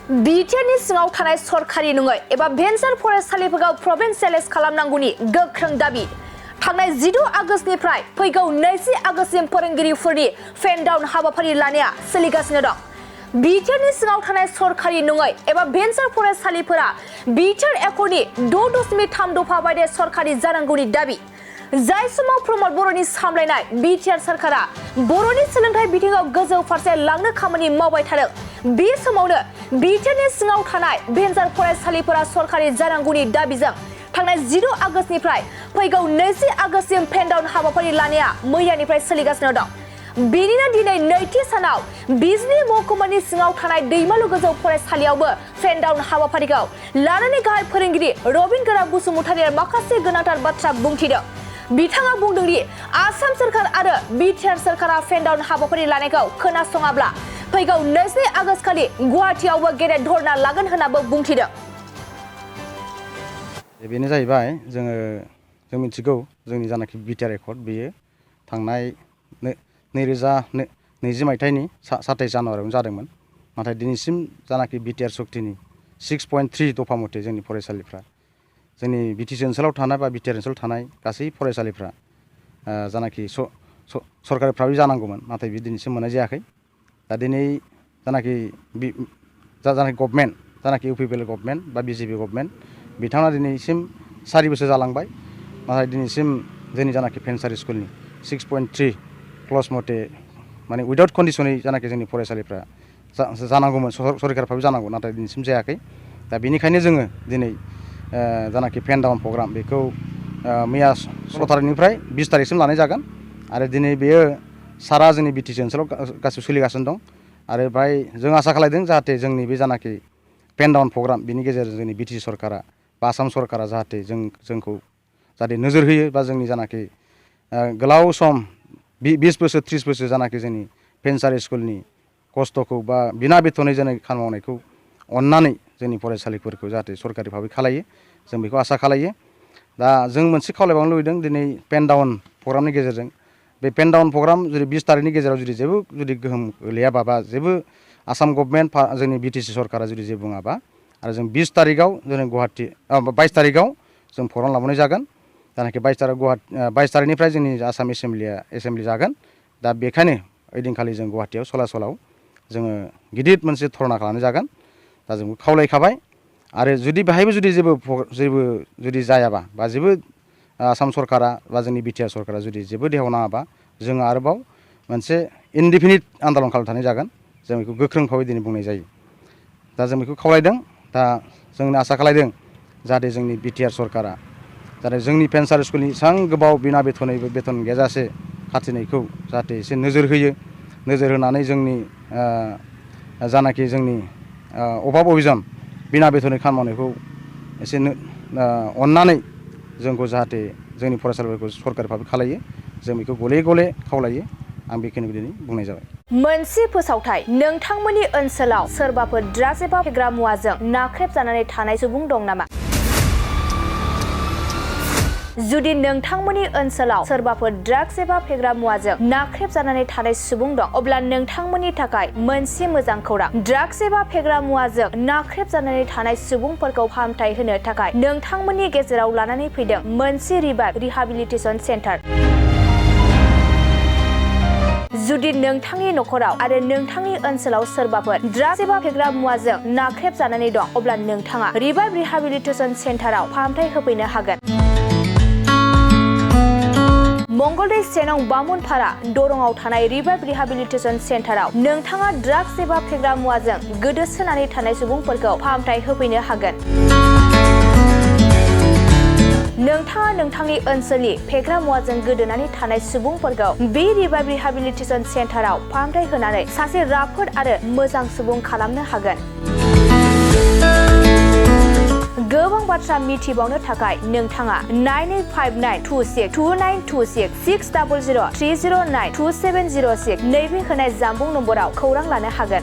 बिटिआरनि सिङाव थानाय सरखारि नङै एबा भेन्सार फरायसालिफोरखौ प्रभिन्सियेलाइज खालामनांगौनि गोख्रों दाबि थांनाय 16 आगस्तनिफ्राय फैगौ 20 आगस्तसिम फोरोंगिरिफोरनि फेन डाउन हाबाफारि लानाया सोलिगासिनो दं। बिटिआरनि सिङाव थानाय सरखारि नङै एबा भेन्सार फरायसालिफोरा बिटिआर एकर्डनि 6.3 दफा बायदि सरखारि जानांगौनि दाबि जाय समाव प्रमद बर'नि सामलायनाय बिटिआर सरकारा बर'नि सोलोंथाइ बिथिङाव गोजौ फारसे लांनो खामानि मावबाय थादों। बे समावनो बिटिआरनि सिङाव थानाय भेन्सार फरायसालिफोरा सरखारि जानांगौनि दाबिजों थांनाय 16 आगस्तनिफ्राय फैगौ 20 आगस्तसिम फेन डाउन हाबाफारि लानाया मैयानिफ्राय सोलिगासिनो दं। बेनिनो दिनै नैथि सानाव बिजनी महकुमानि सिङाव थानाय दैमालु गोजौ फरायसालियावबो फेन डाउन हाबाफारिखौ लानानै गाहाय फोरोंगिरि रबिन गोरा बसुमतारिया माखासे गोनांथार बाथ्रा बुंथिदों। बिथाङा बुंदों दि आसाम सरकार आरो बिटिआर सरकारा फेन डाउन हाबाफारि लानायखौ खोनासङाब्ला फैगौ 20 आगस्त खालि गुवाहाटीआवबो गेदेर धरना लागोन होननाबो बुंथिदों। बेनो जाहैबाय जों मिथिगौ जोंनि जानाखि बिटिआर एकर्ड बेयो थांनाय 2020 मायथाइनि 27 जानुवारियावनो जादोंमोन। नाथाय दिनैसिम जानाखि बिटिआर सक्तिनि 6.3 दफा मथे जोंनि फरायसालिफ्रा जोंनि बिटिसि ओनसोलाव थानाय बा बिटिआर ओनसोलाव थानाय गासै फरायसालिफ्रा जानाखि सरकारि प्राइभेट जानांगौमोन नाथाय बे दिनैसिम मोननाय जायाखै। दा दिनै जानाखि गभर्नमेन्ट जानाखि इउपिपिएल गभर्नमेन्ट बा बिजेपि गभर्नमेन्ट बिथाङा दिनैसिम 4 बोसोर जालांबाय नाथाय दिनैसिम जोंनि जानाखि भेन्सार स्कुलनि 6.3 क्लस मथे माने उइदाउट कन्डिसनै जानाखि जोंनि फरायसालिफ्रा जानांगौमोन सरकारि प्राइभेट जानांगौ नाथाय दिनैसिम जायाखै। दा बेनिखायनो जोङो दिनै जानाखि फेन डाउन प्रग्राम बेखौ मैया 16 तारिखनिफ्राय 20 तारिखसिम लानाय जागोन आरो दिनै बेयो सारा जोंनि बिटिसि ओनसोलाव गासिबो सोलिगासिनो दं आरो बेहाय जों आसा खालामदों जाहाथे जोंनि बे जानाखि फेन डाउन प्रग्राम बिनि गेजेरजों जोंनि बिटिसि सरकारा बा आसाम सरकारा जाहाथे जोंखौ जाहाथे नोजोर होयो बा जोंनि जानाखि गोलाव सम 20 बोसोर 30 बोसोर जानाखि जोंनि भेन्सार स्कुलनि खस्थ'खौ बा बिना बेथनै जोंनि खामानि मावनायखौ अननानै जोंनि फरायसालिफोरखौ जाहाथे सरकारि भाबै खालायो जों बेखौ आसा खालायो। दा जों मोनसे खावलायबावनो लुबैदों दिनै पेन डाउन प्रग्रामनि गेजेरजों बे पेन डाउन प्रग्राम जुदि 20 तारिखनि गेजेराव जेबो गोहोम गोलैयाबा बा जेबो आसाम गभर्नमेन्ट जोंनि बिटिसि सरकारा जुदि जेबो बुङाबा आरो जों 20 तारिखआव जों गुवाहाटी 22 तारिखआव जों प्रग्राम लाबावनाय जागोन। जानाखि 22 तारिखनिफ्राय जोंनि आसाम एसेम्बलि जागोन। दा बेखायनो ओइदिनखालि जों गुवाहाटीयाव सलासलाव जोङो गिदिर मोनसे धरना खालामनाय जागोन। दा जों खावलायखाबाय आरो जुदि बेहायबो जुदि जायाबा बा जेबो आसाम सरकारा बा जोंनि बिटिआर सरकारा जुदि जेबो देहाव नाङाबा जोङो आरोबाव मोनसे इनडिफिनिट आन्दालन खालामनानै थानाय जागोन। जों बेखौ गोख्रों भाबै दिनै बुंनाय जायो। दा जों बेखौ खावलायदों। दा जोंनो आसा खालामदों जाहाथे जोंनि बिटिआर सरकारा जाहाथे जोंनि भेन्सार स्कुलनि एसेबां गोबाव बिना बेथन गैयाजासे खाथिनायखौ जाहाथे एसे नोजोर होयो। नोजोर होनानै जोंनि जानाखि जोंनि अभाब अभिजन बिना बेथनै खामानि मावनायखौ एसे अननानै जोंखौ जाहाथे जोंनि फरायसालिफोरखौ सरकारि भाबै खालायो जों बेखौ गले गले खावलायो। आं बेखिनिखौ दिनै बुंनाय जाबाय। मोनसे फोसावथाय नोंथांमोननि ओनसोलाव सोरबाफोर ड्राग्स एबा फेग्रा मुवाजों नाख्रेबजानानै थानाय सुबुं दं नामा? जुदि नोंथांमोननि ओनसोलाव सोरबाफोर ड्राग्स एबा फेग्रा मुवाजों नाख्रेबजानानै थानाय सुबुं दं अब्ला नोंथांमोननि थाखाय मोनसे मोजां खौरां। ड्राग्स एबा फेग्रा मुवाजों नाख्रेबजानानै थानाय सुबुंफोरखौ फाहामथाय होनो थाखाय नोंथांमोननि गेजेराव लानानै फैदों मोनसे रिभाइभ रिहाबिलिटेसन सेन्टार। जुदि नोंथांनि नखराव आरो नोंथांनि ओनसोलाव सोरबाफोर ड्राग्स एबा फेग्रा मुवाजों नाख्रेबजानानै दं अब्ला नोंथाङा रिभाइभ रिहाबिलिटेसन सेन्टाराव फाहामथाय होफैनो हागोन। मंगलदै सेनं बामुनपारा दरंआव थानाय रिभाइभ रिहाबिलिटेसन सेन्टाराव नोंथाङा ड्राग्स एबा फेग्रा मुवाजों गोदोसोनानै थानाय सुबुंफोरखौ फाहामथाय होफैनो हागोन। नोंथाङा नोंथांनि ओनसोलनि फेग्रा मुवाजों गोदोनानै थानाय सुबुंफोरखौ बे रिभाइभ रिहाबिलिटेसन सेन्टाराव फाहामथाय होनानै सासे राफोद आरो मोजां सुबुं खालामनो हागोन। गोबां बाथ्रा मिथिबावनो थाखाय नोंथाङा 9859262926 60030927006 नैबे होनाय जानबुं नम्बराव खौरां लानो हागोन।